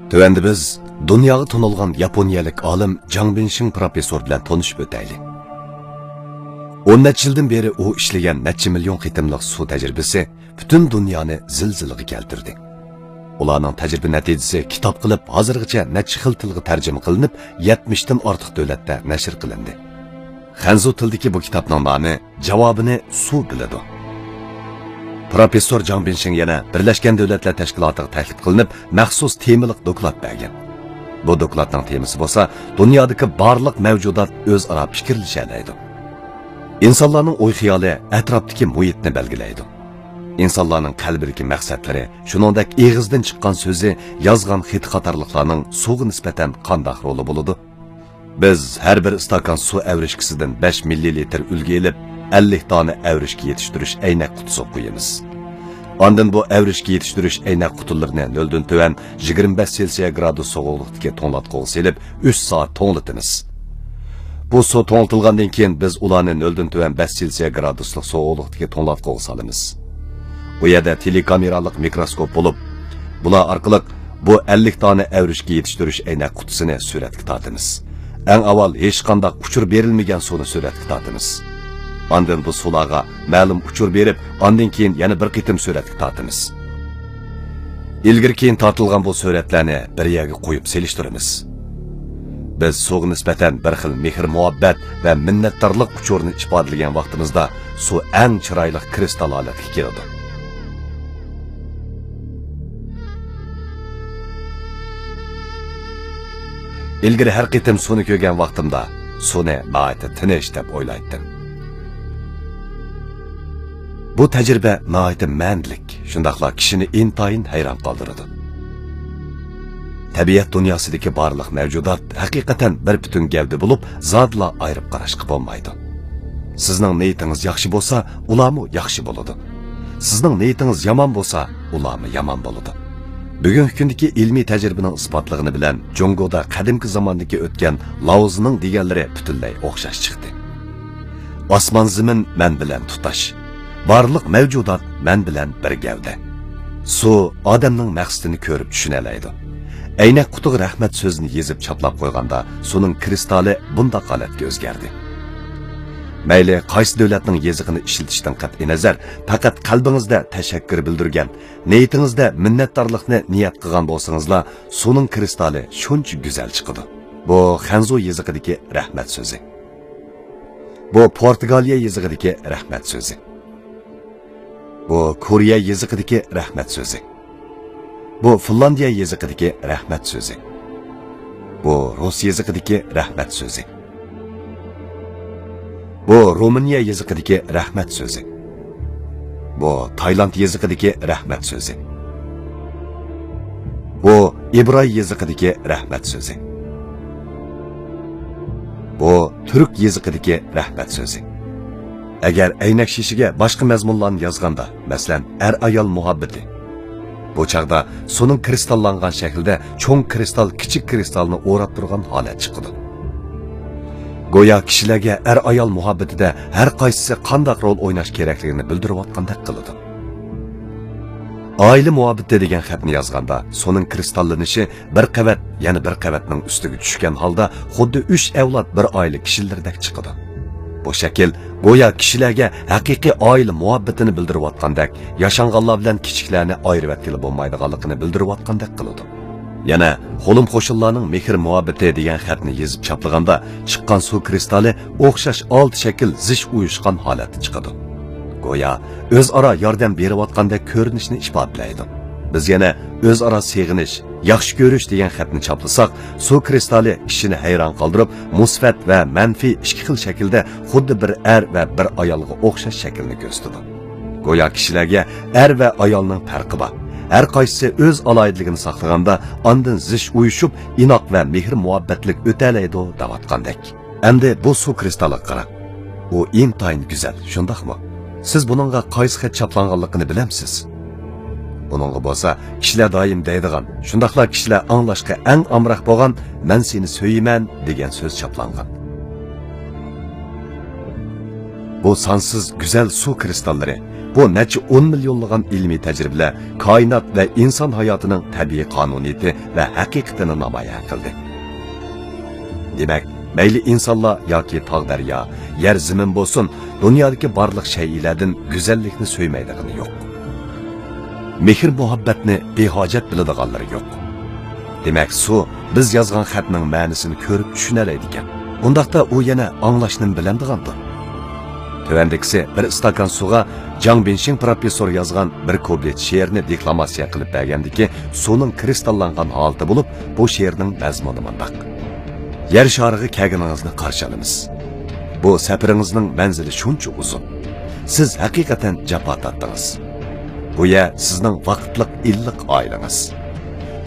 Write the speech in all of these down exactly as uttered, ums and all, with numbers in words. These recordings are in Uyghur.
تۆۋەندە بىز دۇنياغا تونۇلغان ياپونىيەلىك ئالىم جاڭ بىنشىڭ پروفېسسور بىلەن تونۇشۇپ ئۆتەيلى. ئون نەچچە يىلدىن بېرى ئۇ ئىشلىگەن نەچچە مىليون قېتىملىق سۇ تەجرىبىسى پۈتۈن دۇنيانى زىلزىلىگە كەلتۈردى. ئۇلارنىڭ تەجرىبە نەتىجىسى كىتاب قىلىپ، ھازىرغىچە نەچچە خىل تىلغا تەرجىمە قىلىنىپ، يەتمىشتىن ئارتۇق دۆلەتتە نەشر قىلىندى. خەنزۇ تىلدىكى بۇ كىتابنىڭ نامى جاۋابىنى سۇ بىلىدۇ. پروفېسسور جاڭ بىنشىڭ يەنە بىرلەشكەن دۆلەتلەر تەشكىلاتىغا تەكلىپ قىلىنىپ، مەخسۇس تېمىلىق دوكلات بەرگەن. بۇ دوكلاتنىڭ تېمىسى بولسا، دۇنيادىكى بارلىق مەۋجۇدات ئۆزئارا پىكىرلىشەلەيدۇ. ئىنسانلارنىڭ ئوي-خىيالى ئەتراپتىكى مۇھىتنى بەلگىلەيدۇ. ئىنسانلارنىڭ قەلبىدىكى مەقسەتلىرى، شۇنىڭدەك ئېغىزدىن چىققان سۆزى، يازغان خېتى قاتارلىقلارنىڭ سۇغا نىسبەتەن قانداق رولى بولىدۇ؟ بىز ھەر بىر ئىستاكان سۇ ئەۋرىشكىسىدىن بەش مىللىلىتىر ئۈلگە ئېلىپ، ئەللىك دانە ئەۋرىشكە يېتىشتۈرۈش ئەينەك قۇتىسىغا قۇيىمىز. ئاندىن بۇ ئەۋرىشكە يېتىشتۈرۈش ئەينەك قۇتىلىرىنى نۆلدىن تۆۋەن يىگىرمە بەش سېلسىيە گرادۇس سوغۇقلۇقتىكى توڭلاتقۇغا سېلىپ، ئۈچ سائەت توڭلىتىمىز. بۇ سۇ توڭلىتىلغاندىن كېيىن، بىز ئۇلارنى نۆلدىن تۆۋەن بەش سېلسىيە گرادۇسلۇق سوغۇقلۇقتىكى توڭلاتقۇغا سالىمىز. ئۇ يەردە تېلېكامېرالىق مىكروسكوپ بولۇپ، بۇلار ئارقىلىق بۇ ئەللىك دانە ئەۋرىشكە يېتىشتۈرۈش ئەينەك قۇتىسىنى سۈرەتكە تارتىمىز. ئەڭ ئاۋۋال ھېچقانداق ئۇچۇر بېرىلمىگەن سۇنى سۈرەتكە تارتىمىز. ئاندىن بۇ سۇلارغا مەلۇم ئۇچۇر بېرىپ، ئاندىن كېيىن يەنە بىر قېتىم سۈرەتكە تارتىمىز. ئىلگىرى-كېيىن تارتىلغان بۇ سۈرەتلەرنى بىر يەرگە قويۇپ سېلىشتۇرىمىز. بىز سۇغا نىسبەتەن بىر خىل مېھىر-مۇھەببەت ۋە مىننەتدارلىق ئۇچۇرىنى ئىپادىلىگەن ۋاقتىمىزدا، سۇ ئەڭ چىرايلىق كرىستال ھالەتكە كېلىدۇ. ئىلگىرى ھەر قېتىم سۇنى كۆرگەن ۋاقتىمدا، سۇنى ناھايىتى تىنچ دەپ ئويلايتتىم. بۇ تەجرىبە ناھايىتى مەنىلىك، شۇنداقلا كىشىنى ئىنتايىن ھەيران قالدۇرىدۇ. تەبىئەت دۇنياسىدىكى بارلىق مەۋجۇدات ھەقىقەتەن بىر پۈتۈن گەۋدە بولۇپ، زادىلا ئايرىپ قاراشقا بولمايدۇ. سىزنىڭ نىيىتىڭىز ياخشى بولسا، ئۇلارمۇ ياخشى بولىدۇ. سىزنىڭ نىيىتىڭىز يامان بولسا، ئۇلارمۇ يامان بولىدۇ. بۈگۈنكى كۈندىكى ئىلمىي تەجرىبىنىڭ ئىسپاتلىغىنى بىلەن، جۇڭگودا قەدىمكى زاماندىكى ئۆتكەن لاۋزىنىڭ دېگەنلىرى پۈتۈنلەي ئوخشاش چىقتى. ئاسمان زېمىن مەن بىلەن تۇتاش. بارلىق مەۋجۇدات مەن بىلەن بىر گەۋدە. سۇ ئادەمنىڭ مەقسىتىنى كۆرۈپ چۈشىنەلەيدۇ. ئەينەك قۇتىغا رەھمەت سۆزىنى يېزىپ چاپلاپ قويغاندا، سۇنىڭ كرىستالى بۇنداق ھالەتكە ئۆزگەردى. مەيلى قايسى دۆلەتنىڭ يېزىقىنى ئىشلىتىشتىن قەتئىينەزەر، پەقەت قەلبىڭىزدە تەشەككۈر بىلدۈرگەن، نىيىتىڭىزدە مىننەتدارلىقنى نىيەت قىلغان بولسىڭىزلا، سۇنىڭ كرىستالى شۇنچە گۈزەل چىقىدۇ. بۇ خەنزۇ يېزىقىدىكى رەھمەت سۆزى. بۇ پورتۇگالىيە يېزىقىدىكى رەھمەت سۆزى. بۇ كورېيە يېزىقىدىكى رەھمەت سۆزى. بۇ فىنلاندىيە يېزىقىدىكى رەھمەت سۆزى. بۇ رۇس يېزىقىدىكى رەھمەت سۆزى. بۇ رومىنىيە يېزىقىدىكى رەھمەت سۆزى. بۇ تايلاند يېزىقىدىكى رەھمەت سۆزى. بۇ ئىبراي يېزىقىدىكى رەھمەت سۆزى. بۇ تۈرك يېزىقىدىكى رەھمەت سۆزى. ئەگەر ئەينەك شېشىگە باشقا مەزمۇنلارنى يازغاندا، مەسىلەن، ئەر-ئايال مۇھەببىتى، بۇ چاغدا سۇنىڭ كرىستاللانغان شەكلىدە چوڭ كرىستال كىچىك كرىستالنى ئوراپ تۇرغان ھالەت چىقىدۇ. گويا كىشىلەرگە ئەر-ئايال مۇھەببىتىدە ھەر قايسىسى قانداق رول ئويناش كېرەكلىكىنى بىلدۈرۈۋاتقاندەك قىلىدۇ. ئائىلە مۇھەببىتى دېگەن خەتنى يازغاندا، سۇنىڭ كرىستاللىنىشى بىر قەۋەت يەنە بىر قەۋەتنىڭ ئۈستىگە چۈشكەن ھالدا خۇددى ئۈچ ئەۋلاد بىر ئائىلە كىشىلىرىدەك چىقىدۇ. بۇ شەكىل گويا كىشىلەرگە ھەقىقىي ئائىلە مۇھەببىتىنى بىلدۈرۈۋاتقاندەك، ياشانغانلار بىلەن كىچىكلەرنى ئايرىۋەتكىلى بولمايدىغانلىقىنى بىلدۈرۈۋاتقاندەك قىلىدۇ. يەنە خولۇم قوشۇنلارنىڭ مېھىر مۇھەببىتى دېگەن خەتنى يېزىپ چاپلىغاندا، چىققان سۇ كرىستالى ئوخشاش ئالتە شەكىل زىچ ئۇيۇشقان ھالەتتە چىقىدۇ. گويا ئۆزئارا ياردەم بېرىۋاتقاندەك كۆرۈنۈشنى ئىپادىلەيدۇ. بىز يەنە ئۆزئارا سېغىنىش، ياخشى كۆرۈش دېگەن خەتنى چاپلىساق، سۇ كرىستالى كىشىنى ھەيران قالدۇرۇپ، مۇسبەت ۋە مەنپىي ئىككى خىل شەكىلدە خۇددى بىر ئەر ۋە بىر ئايالغا ئوخشاش شەكىلنى كۆرسىتىدۇ. گويا كىشىلەرگە ئەر ۋە ئايالنىڭ پەرقى بار. ھەر قايسىسى ئۆز ئالاھىدىلىكىنى ساقلىغاندا، ئاندىن زىچ ئۇيۇشۇپ، ئىناق ۋە مېھىر-مۇھەببەتلىك ئۆتەلەيدۇ، دەۋاتقاندەك. ئەمدى بۇ سۇ كرىستالىغا قاراڭ. ئۇ ئىنتايىن گۈزەل، شۇنداقمۇ؟ سىز بۇنىڭغا قايسى خەت چاپلانغانلىقىنى بىلەمسىز؟ ئۇنىڭغا بولسا كىشىلەر دائىم دەيدىغان، شۇنداقلا كىشىلەر ئاڭلاشقا ئەڭ ئامراق بولغان «مەن سېنى سۆيىمەن» دېگەن سۆز چاپلانغان. بۇ سانسىز گۈزەل سۇ كرىستاللىرى، بۇ نەچچە ئون مىليونلىغان ئىلمىي تەجرىبىلەر كائىنات ۋە ئىنسان ھاياتىنىڭ تەبىئىي قانۇنىيىتى ۋە ھەقىقىتىنى نامايان قىلدى. دېمەك، مەيلى ئىنسانلار ياكى تاغ-دەريا، يەر-زېمىن بولسۇن، دۇنيادىكى بارلىق شەيئىلەردىن گۈزەللىكنى سۆيمەيدىغىنى يوق. مېھىر-مۇھەببەتنى بىھاجەت بىلىدىغانلىرى يوق. دېمەك، سۇ بىز يازغان خەتنىڭ مەنىسىنى كۆرۈپ چۈشىنەلەيدىكەن. ئۇنداقتا ئۇ يەنە ئاڭلاشنىمۇ بىلەمدىغاندۇ؟ تۆۋەندىكىسى بىر ئىستاكان سۇغا جاڭ بىنشىڭ پروفېسسور يازغان بىر كۇپلېت شېئىرنى دېكلاماتسىيە قىلىپ بەرگەندىكى سۇنىڭ كرىستاللانغان ھالىتى بولۇپ، بۇ شېئىرنىڭ مەزمۇنى مۇنداق. يەر شارىغا كەلگىنىڭىزنى قارشى ئالىمىز. بۇ سەپىرىڭىزنىڭ مەنزىلى شۇنچە ئۇزۇن. سىز ھەقىقەتەن جاپا تارتتىڭىز. بۇ يەر سىزنىڭ ۋاقىتلىق ئىللىق ئائىلىڭىز.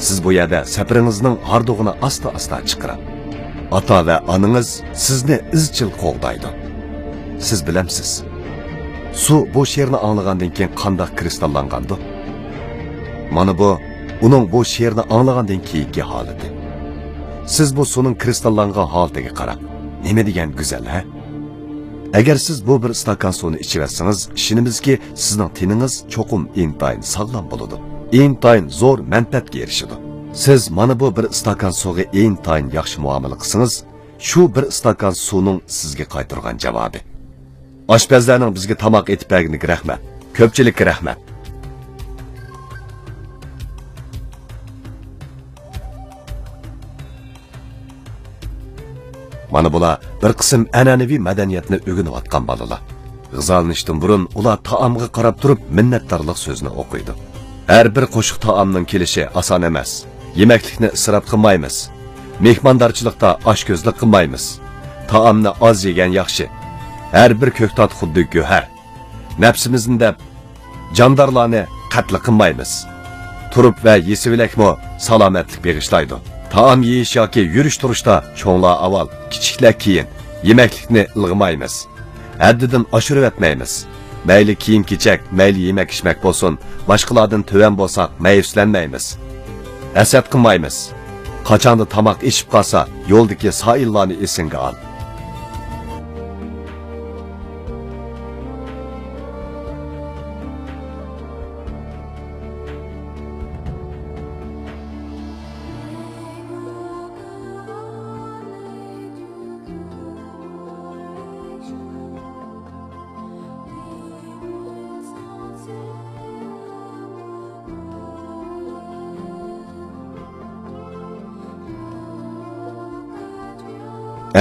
سىز بۇ يەردە سەپىرىڭىزنىڭ ھاردۇقىنى ئاستا-ئاستا چىقىرىڭ. ئاتا ۋە ئانىڭىز سىزنى ئىزچىل قوغدايدۇ. سىز بىلەمسىز؟ سۇ بۇ شېئىرنى ئاڭلىغاندىن كېيىن قانداق كرىستاللانغاندۇ؟ مانا بۇ، ئۇنىڭ بۇ شېئىرنى ئاڭلىغاندىن كېيىنكى ھالىتى. سىز بۇ سۇنىڭ كرىستاللانغان ھالىتىگە قاراڭ. نېمە دېگەن گۈزەل، ھە؟ ئەگەر سىز بۇ بىر ئىستاكان سۇنى ئىچىۋەتسىڭىز، ئىشىنىمىزكى، سىزنىڭ تېنىڭىز چوقۇم ئىنتايىن ساغلام بولىدۇ. ئىنتايىن زور مەنپەئەتكە ئېرىشىدۇ. سىز مانا بۇ بىر ئىستاكان سۇغا ئىنتايىن ياخشى مۇئامىلە قىلسىڭىز، شۇ بىر ئىستاكان سۇنىڭ سىزگە قايتۇرغان جاۋابى. ئاشپەزلەرنىڭ بىزگە تاماق ئېتىپ بەرگىنىگە رەھمەت. كۆپچىلىككە رەھمەت. مانا بۇلار بىر قىسىم ئەنئەنىۋى مەدەنىيەتنى ئۆگىنىۋاتقان بالىلار. غىزالىنىشتىن بۇرۇن ئۇلار تائامغا قاراپ تۇرۇپ مىننەتدارلىق سۆزىنى ئوقۇيدۇ. ھەر بىر قوشۇق تائامنىڭ كېلىشى ئاسان ئەمەس. يېمەكلىكنى ئىسراپ قىلمايمىز. مېھماندارچىلىقتا ئاچكۆزلۈك قىلمايمىز. تائامنى ئاز يېگەن ياخشى. ھەر بىر كۆكتات خۇددى گۆھەر. نەپسىمىزنى دەپ، جاندارلارنى قەتل قىلمايمىز. تۇرۇپ ۋە يېسىۋېلەكمۇ سالامەتلىك بېغىشلايدۇ. تائام يېيىش ياكى يۈرۈش-تۇرۇشتا چوڭلار ئاۋۋال، كىچىكلەر كېيىن. يېمەكلىكنى ئىلغىمايمىز. ھەددىدىن ئاشۇرۇۋەتمەيمىز. مەيلى كىيىم-كېچەك، مەيلى يېمەك-ئىچمەك بولسۇن، باشقىلاردىن تۆۋەن بولساق مەيۈسلەنمەيمىز. ھەسەت قىلمايمىز. قاچاندا تاماق ئېشىپ قالسا، يولدىكى سائىللارنى ئېسىڭگە ئال.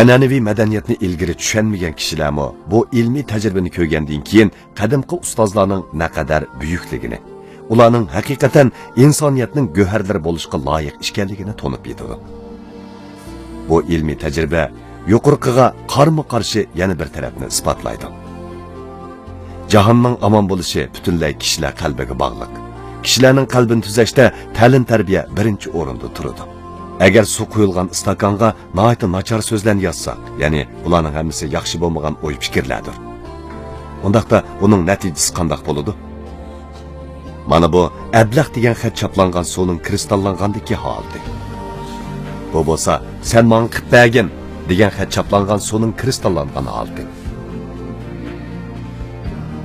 ئەنئەنىۋى مەدەنىيەتنى ئىلگىرى چۈشەنمىگەن كىشىلەرمۇ بۇ ئىلمىي تەجرىبىنى كۆرگەندىن كېيىن قەدىمكى ئۇستازلارنىڭ نەقەدەر بۈيۈكلۈكىنى، ئۇلارنىڭ ھەقىقەتەن ئىنسانىيەتنىڭ گۆھەرلىرى بولۇشقا لايىق ئىكەنلىكىنى تونۇپ يېتىدۇ. بۇ ئىلمىي تەجرىبە يۇقىرىقىغا قارىمۇ قارشى يەنە بىر تەرەپنى ئىسپاتلايدۇ. جاھاننىڭ ئامان بولۇشى پۈتۈنلەي كىشىلەر قەلبىگە باغلىق. كىشىلەرنىڭ قەلبىنى تۈزەشتە تەلىم-تەربىيە بىرىنچى ئورۇندا تۇرىدۇ. ئەگەر سۇ قۇيۇلغان ئىستاكانغا ناھايىتى ناچار سۆزلەرنى يازساق، يەنى بۇلارنىڭ ھەممىسى ياخشى بولمىغان ئوي-پىكىرلەردۇر. ئۇنداقتا ئۇنىڭ نەتىجىسى قانداق بولىدۇ؟ مانا بۇ ئەبلەخ دېگەن خەت چاپلانغان سۇنىڭ كرىستاللانغاندىكى ھالىتى. بۇ بولسا سەن ماڭا قىپ بەرگىن دېگەن خەت چاپلانغان سۇنىڭ كرىستاللانغان ھالىتى.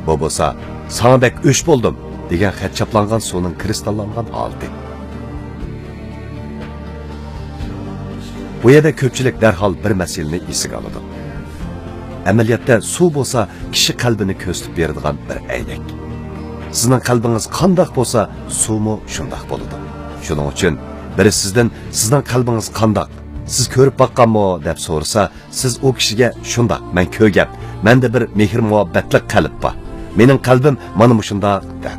بۇ بولسا ساڭا بەك ئۆچ بولدۇم دېگەن خەت چاپلانغان سۇنىڭ كرىستاللانغان ھالىتى. بۇ يەردە كۆپچىلىك دەرھال بىر مەسىلىنى ئېسىگە ئالىدۇ. ئەمەلىيەتتە سۇ بولسا كىشى قەلبىنى كۆرسىتىپ بېرىدىغان بىر ئەينەك. سىزنىڭ قەلبىڭىز قانداق بولسا، سۇمۇ شۇنداق بولىدۇ. شۇنىڭ ئۈچۈن بىرى سىزدىن، «سىزنىڭ قەلبىڭىز قانداق؟ سىز كۆرۈپ باققانمۇ؟» دەپ سورىسا، سىز ئۇ كىشىگە، «شۇنداق، مەن كۆرگەن، مەندە بىر مېھىر-مۇھەببەتلىك قەلب بار. مېنىڭ قەلبىم مانا مۇشۇنداق» دەڭ.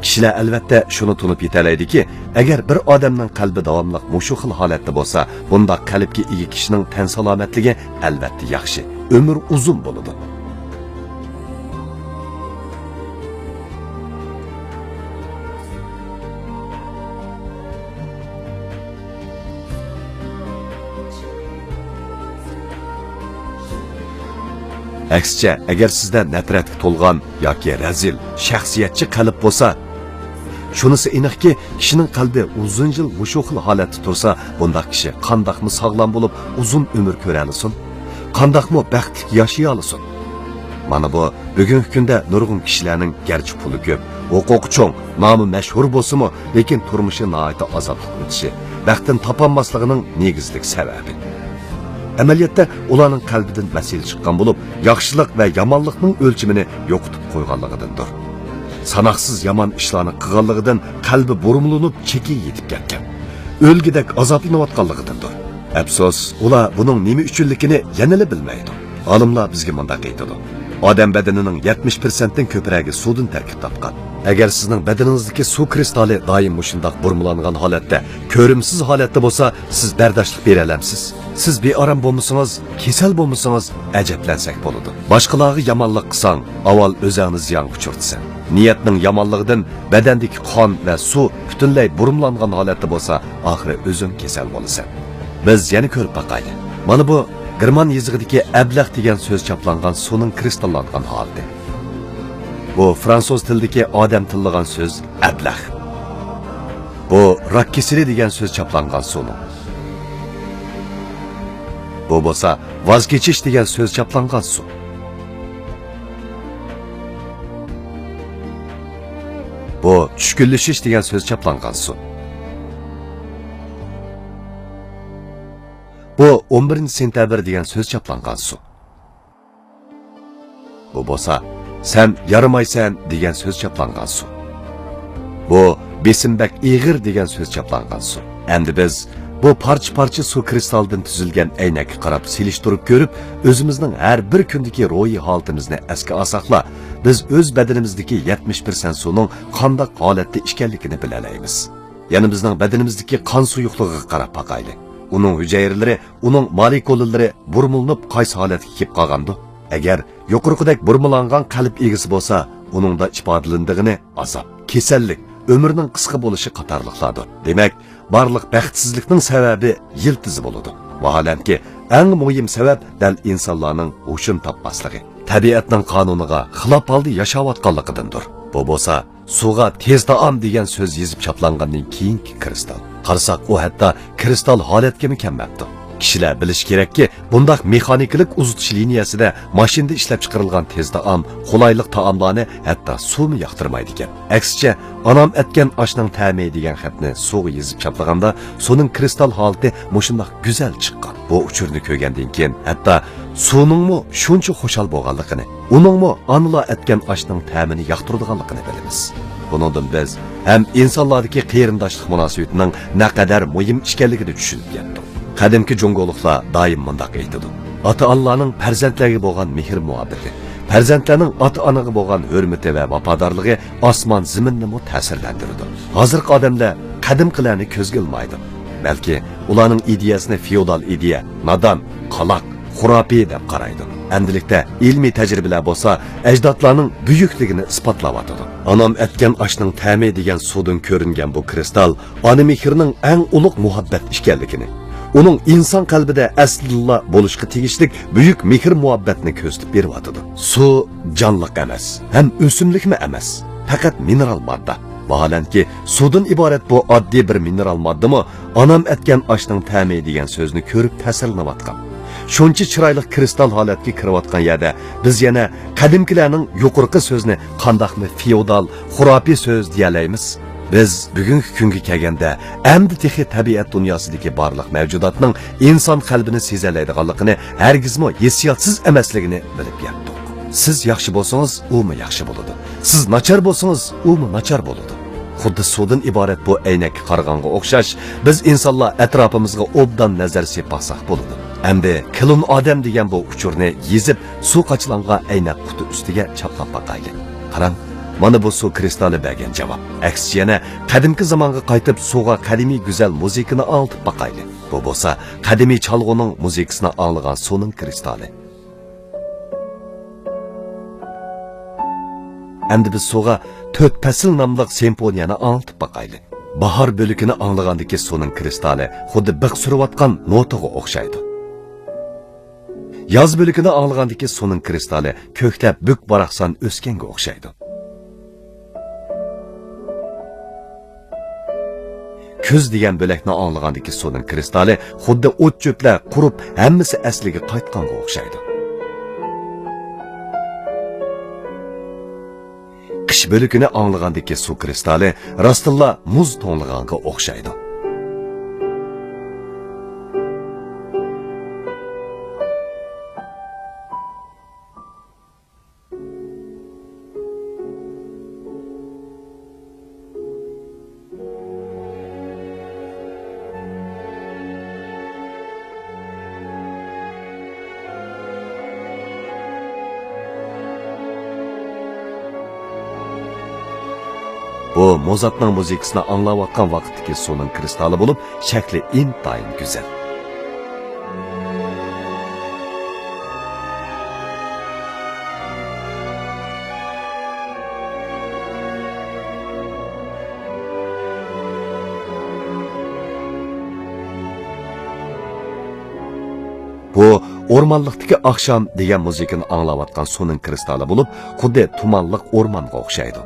كىشىلەر ئەلۋەتتە شۇنى تونۇپ يېتەلەيدىكى، ئەگەر بىر ئادەمنىڭ قەلبى داۋاملىق مۇشۇ خىل ھالەتتە بولسا، بۇنداق قەلبكە ئىگە كىشىنىڭ تەن سالامەتلىكى ئەلۋەتتە ياخشى، ئۆمرى ئۇزۇن بولىدۇ. ئەكسىچە، ئەگەر سىزدە نەپرەتكە تولغان ياكى رەزىل، شەخسىيەتچى قەلب بولسا، شۇنىسى ئېنىقكى، كىشىنىڭ قەلبى ئۇزۇن يىل مۇشۇ خىل ھالەتتە تۇرسا، بۇنداق كىشى قانداقمۇ ساغلام بولۇپ، ئۇزۇن ئۆمۈر كۆرەلىسۇن؟ قانداقمۇ بەختلىك ياشىيالىسۇن؟ مانا بۇ بۈگۈنكى كۈندە نۇرغۇن كىشىلەرنىڭ گەرچە پۇلى كۆپ، ھوقۇقى چوڭ، نامى مەشھۇر بولسىمۇ، لېكىن تۇرمۇشى ناھايىتى ئازابلىق ئۆتۈشى، بەختىنى تاپالماسلىقىنىڭ نېگىزلىك سەۋەبى. ئەمەلىيەتتە ئۇلارنىڭ قەلبىدىن مەسىلە چىققان بولۇپ، ياخشىلىق ۋە يامانلىقنىڭ ئۆلچىمىنى يوقىتىپ قويغانلىقىدىندۇر. ساناقسىز يامان ئىشلارنى قىلغانلىقىدىن قەلبى بۇرمىلىنىپ، چېكىگە يېتىپ كەتكەن. ئۆلگۈدەك ئازابلىنىۋاتقانلىقىدىندۇر. ئەپسۇس، ئۇلار بۇنىڭ نېمە ئۈچۈنلۈكىنى يەنىلا بىلمەيدۇ. ئالىملار بىزگە مۇنداق ئېيتىدۇ: ئادەم بەدىنىنىڭ يەتمىش پىرسەنتتىن كۆپرەكى سۇدىن تەركىب تاپقان. ئەگەر سىزنىڭ بەدىنىڭىزدىكى سۇ كرىستالى دائىم مۇشۇنداق بۇرمىلانغان ھالەتتە، كۆرۈمسىز ھالەتتە بولسا، سىز بەرداشلىق بېرەلەمسىز؟ سىز بىئارام بولمىسىڭىز، كېسەل بولمىسىڭىز، ئەجەبلەنسەك بولىدۇ. باشقىلارغا يامانلىق قىلساڭ، ئاۋۋال ئۆزۈڭنى زىيانغا ئۇچرىتىسەن. نىيەتنىڭ يامانلىقىدىن بەدەندىكى قان ۋە سۇ پۈتۈنلەي بۇرمىلانغان ھالەتتە بولسا، ئاخىرى ئۆزۈڭ كېسەل بولىسەن. بىز يەنە كۆرۈپ باقايلى. مانا بۇ گېرمان يېزىقىدىكى ئەبلەخ دېگەن سۆز چاپلانغان سۇنىڭ كرىستاللانغان ھالىتى. بۇ فرانسۇز تىلىدىكى ئادەم تىللىغان سۆز ئەبلەخ. بۇ راك كېسىلى دېگەن سۆز چاپلانغان سۇنىڭ. بۇ بولسا ۋاز كېچىش دېگەن سۆز چاپلانغان سۇ. بۇ چۈشكۈنلىشىش دېگەن سۆز چاپلانغان سۇ. بۇ ئون بىرىنچى سېنتەبىر دېگەن سۆز چاپلانغان سۇ. بۇ بولسا سەن يارىمايسەن دېگەن سۆز چاپلانغان سۇ. بۇ بېسىم بەك ئېغىر دېگەن سۆز چاپلانغان سۇ. ئەمدى بىز بۇ پارچە-پارچە سۇ كرىستالدىن تۈزۈلگەن ئەينەككە قاراپ سېلىشتۇرۇپ كۆرۈپ، ئۆزىمىزنىڭ ھەر بىر كۈندىكى روھىي ھالىتىمىزنى ئەسكە ئالساقلا، بىز ئۆز بەدىنىمىزدىكى يەتمىش پىرسەنت سۇنىڭ قانداق ھالەتتە ئىكەنلىكىنى بىلەلەيمىز. يەنە بىزنىڭ بەدىنىمىزدىكى قان سۇيۇقلۇقىغا قاراپ باقايلى. ئۇنىڭ ھۈجەيرىلىرى، ئۇنىڭ مولېكۇلىلىرى بۇرمىلىنىپ قايسى ھالەتكە كېلىپ قالغاندۇ؟ ئەگەر يۇقىرىقىدەك بۇرمىلانغان قەلب ئىگىسى بولسا، ئۇنىڭدا ئىپادىلىنىدىغىنى ئازاب، كېسەللىك، ئۆمۈرنىڭ قىسقا بولۇشى قاتارلىقلاردۇر. دېمەك، بارلىق بەختسىزلىكنىڭ سەۋەبى يىلتىزى بولىدۇ. ۋاھالەنكى، ئەڭ مۇھىم سەۋەب دەل ئىنسانلارنىڭ ھوشىنى تاپماسلىقى، تەبىئەتنىڭ قانۇنىغا خىلاپ ھالدا ياشاۋاتقانلىقىدىندۇر. بۇ بولسا سۇغا تېز تائام دېگەن سۆز يېزىپ چاپلانغاندىن كېيىنكى كرىستال. قارىساق، ئۇ ھەتتا كرىستال ھالەتكىمۇ كەلمەپتۇ. كىشىلەر بىلىشى كېرەككى، بۇنداق مېخانىكىلىق ئۇزىتىش لىنىيەسىدە ماشىنىدا ئىشلەپچىقىرىلغان تېز تائام، قولايلىق تائاملارنى ھەتتا سۇمۇ ياقتۇرمايدىكەن. ئەكسىچە، «ئانام ئەتكەن ئاشنىڭ تەمى» دېگەن خەتنى سۇغا يېزىپ چاپلىغاندا، سۇنىڭ كرىستال ھالىتى مۇشۇنداق گۈزەل چىققان. بۇ ئۇچۇرنى كۆرگەندىن كېيىن، ھەتتا سۇنىڭمۇ شۇنچە خۇشال بولغانلىقىنى، ئۇنىڭمۇ ئانىلار ئەتكەن ئاشنىڭ تەمىنى ياقتۇرىدىغانلىقىنى بىلىمىز. بۇنىڭدىن بىز ھەم ئىنسانلاردىكى قېرىنداشلىق مۇناسىۋىتىنىڭ نەقەدەر مۇھىم ئىكەنلىكىنى چۈشىنىپ يەتتۇق. قەدىمكى جۇڭگولۇقلار دائىم مۇنداق ئېيتىدۇ: «ئاتا-ئانىلارنىڭ پەرزەنتلەرگە بولغان مېھىر-مۇھەببىتى، پەرزەنتلەرنىڭ ئاتا-ئانىغا بولغان ھۆرمىتى ۋە ۋاپادارلىقى ئاسمان-زېمىننىمۇ تەسىرلەندۈرىدۇ.» ھازىرقى ئادەملەر قەدىمكىلەرنى كۆزگە ئىلمايدۇ. بەلكى ئۇلارنىڭ ئىدىيەسىنى فېئودال ئىدىيە، نادان، قالاق، خۇراپىي دەپ قارايدۇ. ئەمدىلىكتە ئىلمىي تەجرىبىلەر بولسا ئەجدادلارنىڭ بۈيۈكلۈكىنى ئىسپاتلاۋاتىدۇ. «ئانام ئەتكەن ئاشنىڭ تەمى» دېگەن سۇدىن كۆرۈنگەن بۇ كرىستال ئانا مېھرىنىڭ ئەڭ ئۇلۇغ مۇھەببەت ئىكەنلىكىنى، ئۇنىڭ ئىنسان قەلبىدە ئەسلىدىنلا بولۇشقا تېگىشلىك بۈيۈك مېھىر-مۇھەببەتنى كۆرسىتىپ بېرىۋاتىدۇ. سۇ جانلىق ئەمەس ھەم ئۆسۈملۈكمۇ ئەمەس، پەقەت مىنېرال ماددا. ۋاھالەنكى، سۇدىن ئىبارەت بۇ ئاددىي بىر مىنېرال ماددىمۇ «ئانام ئەتكەن ئاشنىڭ تەمى» دېگەن سۆزنى كۆرۈپ تەسىرلىنىۋاتقان. شۇنچە چىرايلىق كرىستال ھالەتكە كىرىۋاتقان يەردە بىز يەنە قەدىمكىلەرنىڭ يۇقىرىقى سۆزنى قانداقمۇ فېئودال، خۇراپىي سۆز دېيەلەيمىز؟ بىز بۈگۈنكى كۈنگە كەلگەندە، ئەمدى تېخى تەبىئەت دۇنياسىدىكى بارلىق مەۋجۇداتنىڭ ئىنسان قەلبىنى سېزەلەيدىغانلىقىنى، ھەرگىزمۇ ھېسسىياتسىز ئەمەسلىكىنى بىلىپ يەتتۇق. سىز ياخشى بولسىڭىز، ئۇمۇ ياخشى بولىدۇ. سىز ناچار بولسىڭىز، ئۇمۇ ناچار بولىدۇ. خۇددى سۇدىن ئىبارەت بۇ ئەينەككە قارىغانغا ئوخشاش، بىز ئىنسانلار ئەتراپىمىزغا ئوبدان نەزەر سېلىپ باقساق بولىدۇ. ئەمدى كلون ئادەم دېگەن بۇ ئۇچۇرنى يېزىپ، سۇ قاچىلانغان ئەينەك قۇتى ئۈستىگە چاپلاپ باقايلى. قاراڭ، مانا بۇ سۇ كرىستالى بەرگەن جاۋاب. ئەكسىچە يەنە قەدىمكى زامانغا قايتىپ، سۇغا قەدىمىي گۈزەل مۇزىكىنى ئاڭلىتىپ باقايلى. بۇ بولسا قەدىمىي چالغۇنىڭ مۇزىكىسىنى ئاڭلىغان سۇنىڭ كرىستالى. ئەمدى بىز سۇغا تۆت پەسىل ناملىق سىمفونىيەنى ئاڭلىتىپ باقايلى. باھار بۆلىكىنى ئاڭلىغاندىكى سۇنىڭ كرىستالى خۇددى بىخ سۈرۈۋاتقان نوتىغا ئوخشايدۇ. ياز بۆلىكىنى ئاڭلىغاندىكى سۇنىڭ كرىستالى كۆكتە بۈك-باراقسان ئۆسكەنگە ئوخشايدۇ. كۈز دېگەن بۆلەكنى ئاڭلىغاندىكى سۇنىڭ كرىستالى خۇددى ئوت-چۆپلەر قۇرۇپ، ھەممىسى ئەسلىگە قايتقانغا ئوخشايدۇ. قىش بۆلىكىنى ئاڭلىغاندىكى سۇ كرىستالى راستتىنلا مۇز توڭلىغانغا ئوخشايدۇ. بۇ موزارتنىڭ مۇزىكىسىنى ئاڭلاۋاتقان ۋاقىتتىكى سۇنىڭ كرىستالى بولۇپ، شەكلى ئىنتايىن گۈزەل. بۇ «ئورمانلىقتىكى ئاخشام» دېگەن مۇزىكىنى ئاڭلاۋاتقان سۇنىڭ كرىستالى بولۇپ، خۇددى تۇمانلىق ئورمانغا ئوخشايدۇ.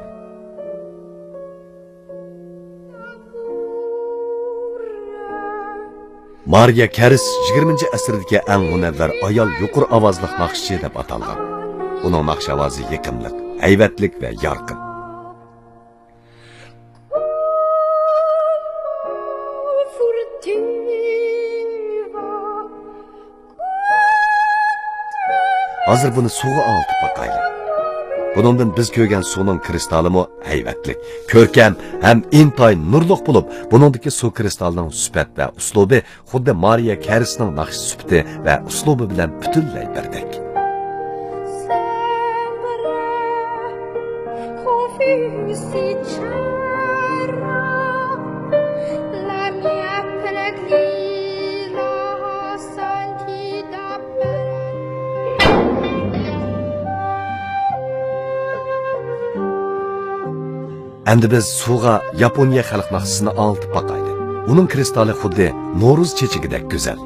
مارىيا كەرىس يىگىرمىنچى ئەسىردىكى ئەڭ مۇنەۋۋەر ئايال يۇقىرى ئاۋازلىق ناخشىچى دەپ ئاتالغان. ئۇنىڭ ناخشا ئاۋازى يېقىملىق، ھەيۋەتلىك ۋە يارقىن. ھازىر بۇنى سۇغا ئاڭلىتىپ باقايلى. بۇنىڭدىن بىز كۆرگەن سۇنىڭ كرىستالىمۇ ھەيۋەتلىك، كۆركەم ھەم ئىنتايىن نۇرلۇق بولۇپ، بۇنىڭدىكى سۇ كرىستالىنىڭ سۈپەت ۋە ئۇسلۇبى خۇددى مارىيا كەرىسنىڭ ناخشا سۈپىتى ۋە ئۇسلۇبى بىلەن پۈتۈنلەي بىردەك. ئەمدى بىز سۇغا ياپونىيە خەلق ناخشىسىنى ئاڭلىتىپ باقايلى. ئۇنىڭ كرىستالى خۇددى نورۇز چېچىكىدەك گۈزەل.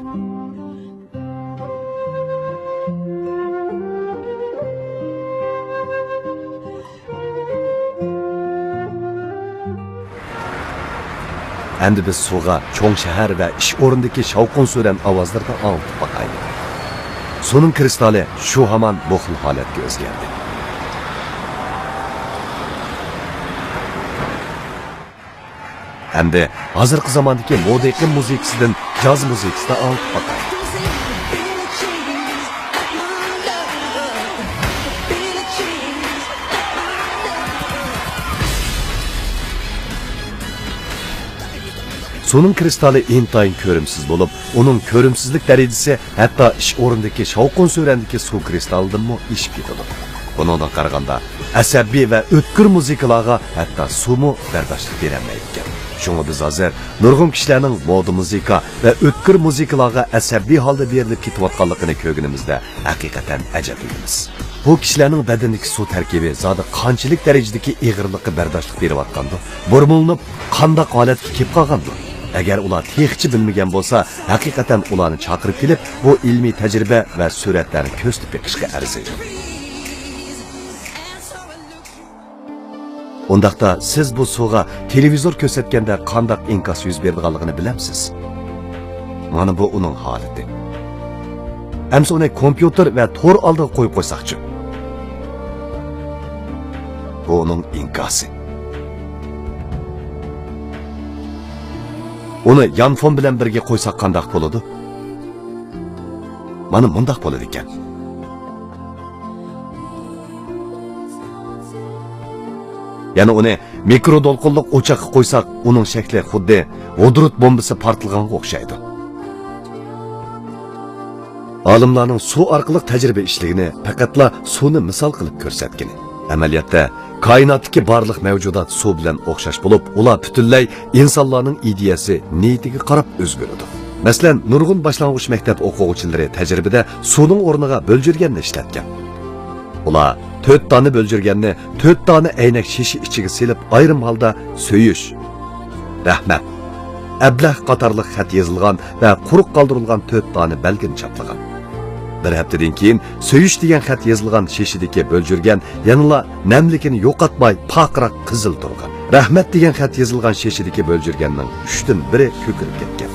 ئەمدى بىز سۇغا چوڭ شەھەر ۋە ئىش ئورنىدىكى شاۋقۇن-سۈرەن ئاۋازلىرىنى ئاڭلىتىپ باقايلى. سۇنىڭ كرىستالى شۇ ھامان بۇ خىل ھالەتكە ئۆزگەردى. ئەمدى ھازىرقى زاماندىكى مودا ئېقىم مۇزىكىسىدىن جاز مۇزىكىسىنى ئاڭلىتىپ باقاي. سۇنىڭ كرىستالى ئىنتايىن كۆرۈمسىز بولۇپ، ئۇنىڭ كۆرۈمسىزلىك دەرىجىسى ھەتتا ئىش ئورنىدىكى شاۋقۇن-سۈرەندىكى سۇ كرىستالىدىنمۇ ئېشىپ كېتىدۇ. بۇنىڭدىن قارىغاندا، ئەسەبىي ۋە ئۆتكۈر مۇزىكىلارغا ھەتتا سۇمۇ بەرداشلىق بېرەلمەيدىكەن. شۇڭا بىز ھازىر نۇرغۇن كىشىلەرنىڭ مودا مۇزىكا ۋە ئۆتكۈر مۇزىكىلارغا ئەسەبىي ھالدا بېرىلىپ كېتىۋاتقانلىقىنى كۆرگىنىمىزدە ھەقىقەتەن ئەجەبلىنىمىز. بۇ كىشىلەرنىڭ بەدىنىدىكى سۇ تەركىبى زادى قانچىلىك دەرىجىدىكى ئېغىرلىققا بەرداشلىق بېرىۋاتقاندۇ؟ بۇرمىلىنىپ قانداق ھالەتكە كېلىپ قالغاندۇ؟ ئەگەر ئۇلار تېخىچە بىلمىگەن بولسا، ھەقىقەتەن ئۇلارنى چاقىرىپ كېلىپ، بۇ ئىلمىي تەجرىبە ۋە سۈرەتلەرنى كۆرسىتىپ بېقىشقا ئەرزىيدۇ. ئۇنداقتا سىز بۇ سۇغا تېلېۋىزور كۆرسەتكەندە قانداق ئىنكاس يۈز بېرىدىغانلىقىنى بىلەمسىز؟ مانا بۇ ئۇنىڭ ھالىتى. ئەمسە ئۇنى كومپيۇتېر ۋە تور ئالدىغا قويۇپ قويساقچۇ؟ بۇ ئۇنىڭ ئىنكاسى. ئۇنى يانفون بىلەن بىرگە قويساق قانداق بولىدۇ؟ مانا مۇنداق بولىدىكەن. يەنە ئۇنى مىكرو دولقۇنلۇق ئوچاققا قويساق، ئۇنىڭ شەكلى خۇددى ۋودورود بومبىسى پارتلىغانغا ئوخشايدۇ. ئالىملارنىڭ سۇ ئارقىلىق تەجرىبە ئىشلىگىنى پەقەتلا سۇنى مىسال قىلىپ كۆرسەتكىنى. ئەمەلىيەتتە، كائىناتتىكى بارلىق مەۋجۇدات سۇ بىلەن ئوخشاش بولۇپ، ئۇلار پۈتۈنلەي ئىنسانلارنىڭ ئىدىيەسى، نىيىتىگە قاراپ ئۆزگىرىدۇ. مەسىلەن، نۇرغۇن باشلانغۇچ مەكتەپ ئوقۇغۇچىلىرى تەجرىبىدە سۇنىڭ ئورنىغا بۆلجۈرگەننى ئىشلەتكەن. ئۇلار تۆت دانە بۆلجۈرگەننى تۆت دانە ئەينەك شېشە ئىچىگە سېلىپ، ئايرىم ھالدا سۆيۈش، رەھمەت، ئەبلەھ قاتارلىق خەت يېزىلغان ۋە قۇرۇق قالدۇرۇلغان تۆت دانە بەلگىنى چاپلىغان. بىر ھەپتىدىن كېيىن سۆيۈش دېگەن خەت يېزىلغان شېشىدىكى بۆلجۈرگەن يەنىلا نەملىكىنى يوقاتماي، پارقىراق قىزىل تۇرغان. رەھمەت دېگەن خەت يېزىلغان شېشىدىكى بۆلجۈرگەننىڭ ئۈچتىن بىرى كۆكىرىپ كەتكەن.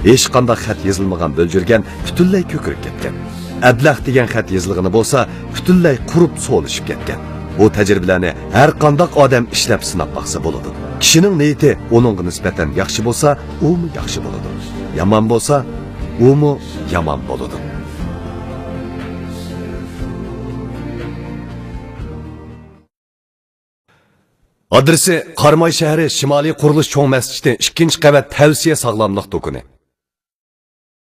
ھېچقانداق خەت يېزىلمىغان بۆلجۈرگەن پۈتۈنلەي كۆكىرىپ كەتكەن. ئەبلەخ دېگەن خەت يېزىلغىنى بولسا پۈتۈنلەي قۇرۇپ سولىشىپ كەتكەن. بۇ تەجرىبىلەرنى ھەر قانداق ئادەم ئىشلەپ سىناپ باقسا بولىدۇ. كىشىنىڭ نىيىتى ئۇنىڭغا نىسبەتەن ياخشى بولسا، ئۇمۇ ياخشى بولىدۇ. يامان بولسا، ئۇمۇ يامان بولىدۇ. ئادرېسى: قاراماي شەھىرى شىمالىي قۇرۇلۇش چوڭ مەسچىتى، ئىككىنچى قەۋەت، تەۋسىيە ساغلاملىق دۇكىنى.